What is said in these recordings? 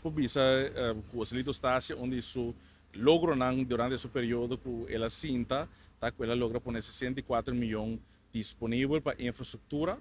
por bisa ku Joselito Stasia un di su logronan durante su periodo ku el a sinta ta ku el a logra pone 64 mion disponibel pa infrastruktura.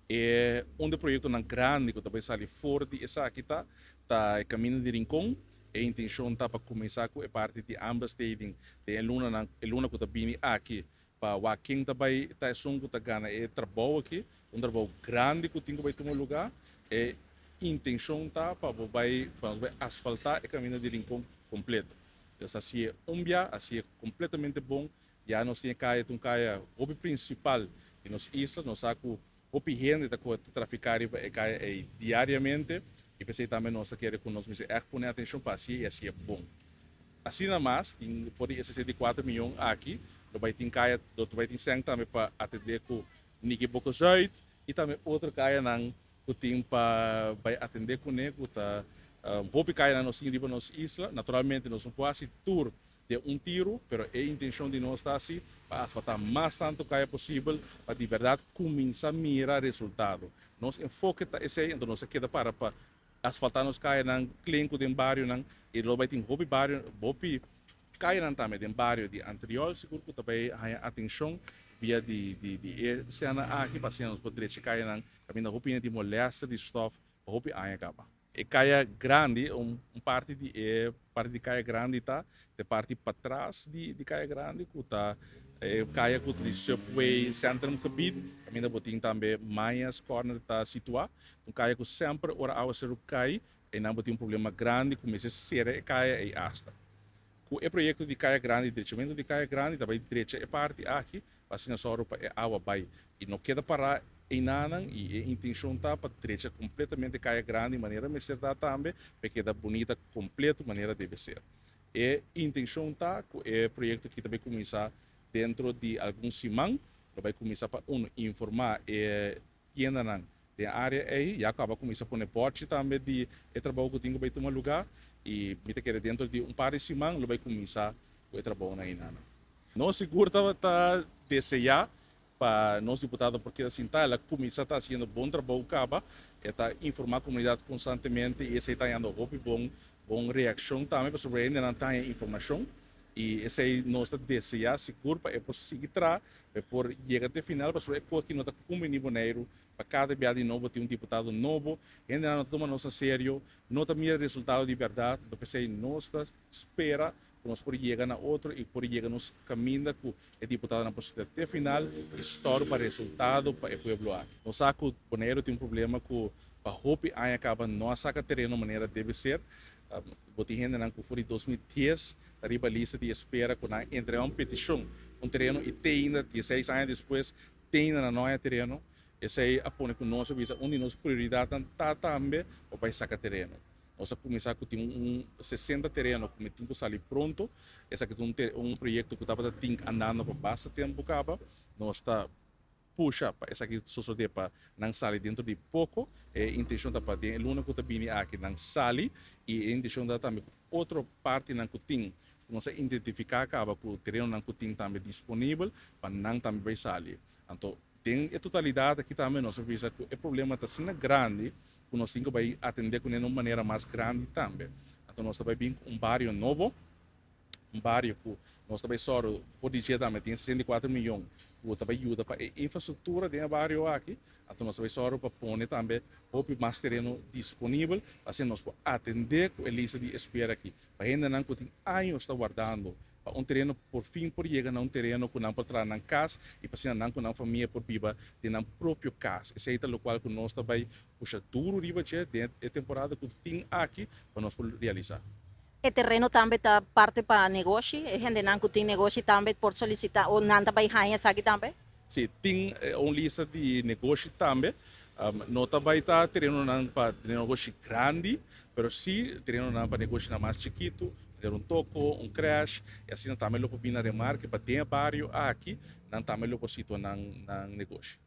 E un di e proyektonan grandi ku ta bai sali for di esaki ta ta e Kaminda di Rincon. E intenshon ta pa kuminsá ku e parti di aanbesteding den e lunanan e luna ku ta bini aki pa wak ken ta bai ta esun ku ta gana e trabou aki, un trabou grandi ku tin ku bai tuma lugá. E intenshon ta pa bo bai pa nos bai asfaltá e kaminda di Rincon kompleto. Nos hasié un bia, hasié kompletamente bon. Ya nos tin e kaya ta un kaya hopi prinsipal di nos isla. Nos sa ku hopi hende ta ta trafiká riba e kaya ei diariamente i p'esei tambe nos ta kere ku nos mester ègt pone atenshon pa hasié i hasié bon. Asina mas, tin for di e 64 miyon aki, lo bai tin kaya, lo bai tin sèn tambe pa atendé ku Nikiboko Zuid i tambe otro kayanan ku tin pa bai atendé kuné ku ta hopi kayanan nos tin riba nos isla. Naturalmente nos no por hasi tur den un tiru, pero e intenshon di nos ta si pa asfaltá mas tantu kaya posibel pa di bèrdat kuminsá mira resultado. Nos enfoke ta esei, anto nos a keda para pa asfaltá nos kayanan, klenku den barionan i lo bai tin hopi bario, hopi kayanan tambe den bario di Antriol sigur ku ta bai haña atenshon via di di di e sena aki pa asina nos por drecha kayanan kaminda hopi hende tin molèster di stòf pa hopi aña kaba. E kaya grandi, un parti di e parti di kaya grandi ta e parti patras di di kaya grandi ku ta e kaya ku ta di Subway Centrumgebied kaminda bo tin tambe Maya's Corner ta situá. Un kaya ku semper ora awaseru kai einan bo tin un problema grandi ku mester sera e kaya ei asta. Ku e proyekto di kaya grandi, drechamentu di kaya grandi ta bai drecha e parti aki pa asina sòru pa e awa bai i no keda pará einanan i e intenshon ta pa drecha kompletamente kaya grandi manera mester ta tambe pa e keda bunita kompleto manera debe ser. E intenshon ta ku e proyekto aki ta bai kuminsá dentro di algun siman, lo bai kuminsá pa unu informá e tiendanan den área ei. Ya kaba kuminsá pone bòchi tambe di e trabou ku tin ku bai tuma lugá i mi ta kere dentro di un par di siman lo bai kuminsá ku e trabounan einanan. Nos sigur ta deseá pa nos diputado por keda sintá. El a kuminsá ta hasiendo bon trabou kaba. E ta informá komunidat konstantemente i esei ta hañando hopi bon bon reakshon tambe pasobra e hendenan ta haña informashon i esei nos ta deseá sigur pa e por sigui traha pa e por yega te final pasobra e kos aki no ta kumbiní Boneiru pa kada bia di nobo tin un diputado nobo, hendenan no ta tuma nos na serio, no ta mira resultado di bèrdat, enton p'esei nos ta spera ku nos por yega na otro i por yega nos kaminda ku e diputadonan por sinta te final i sòru pa resultado pa e pueblo aki. Nos sa ku Boneiru tin un problema ku pa hopi aña kaba no a saka tereno manera debe ser. Bo tin hendenan ku for di 2010 ta riba lista di espera ku nan entrega un petishon un tereno i te ainda 16 aña despues te ainda nan no haña tereno. Esei a pone ku nos a bisa un di nos prioridatnan ta tambe pa bai saka tereno. Nos a kuminsá ku tin un 60 tereno ku mi tin ku sali pronto. Esaki ta un proyekto ku tabata tin andando pa basta tempu kaba. Nos ta pusha pa esaki sosodé pa nan sali dentro di poko. E intenshon ta pa den e luna ku ta bini aki nan sali i e intenshon ta tambe ku otro partinan ku tin ku nos a identifiká kaba ku terenonan ku tin tambe disponibel pa nan tambe bai sali. Anto den e totalidat aki tambe nos a bisa ku e problema ta asina grandi ku nos tin ku bai atendé kuné na un manera mas grandi tambe. Anto nos ta bai bin ku un bario nobo, un bario ku nos ta bai sòru for di dje tambe tin 64 miyon ku ta bai yuda pa e infrastruktura den e bario aki. Anto nos ta bai sòru pa pone tambe hopi mas tereno disponibel pa asina nos por atendé ku e lista di espera aki pa hendenan ku tin años ta wardando pa un tereno por fin por yega na un tereno ku nan por traha nan kas i pa asina nan ku nan famia por biba den nan propio kas. Esei ta lokual ku nos ta bai pusha duru riba dje den e temporada ku tin aki pa nos por realisá. E tereno tambe ta parte pa negoshi? E hendenan ku tin negoshi tambe por solisitá o nan ta bai haña esaki tambe? Sí, tin un lista di negoshi tambe. No ta bai ta terenonan pa negoshi grandi, pero sí terenonan pa negoshinan mas chikitu, manera un toko, un krèsh, i asina tambe lo por bini na remarke pa den e bario aki nan tambe lo por situa nan negoshi.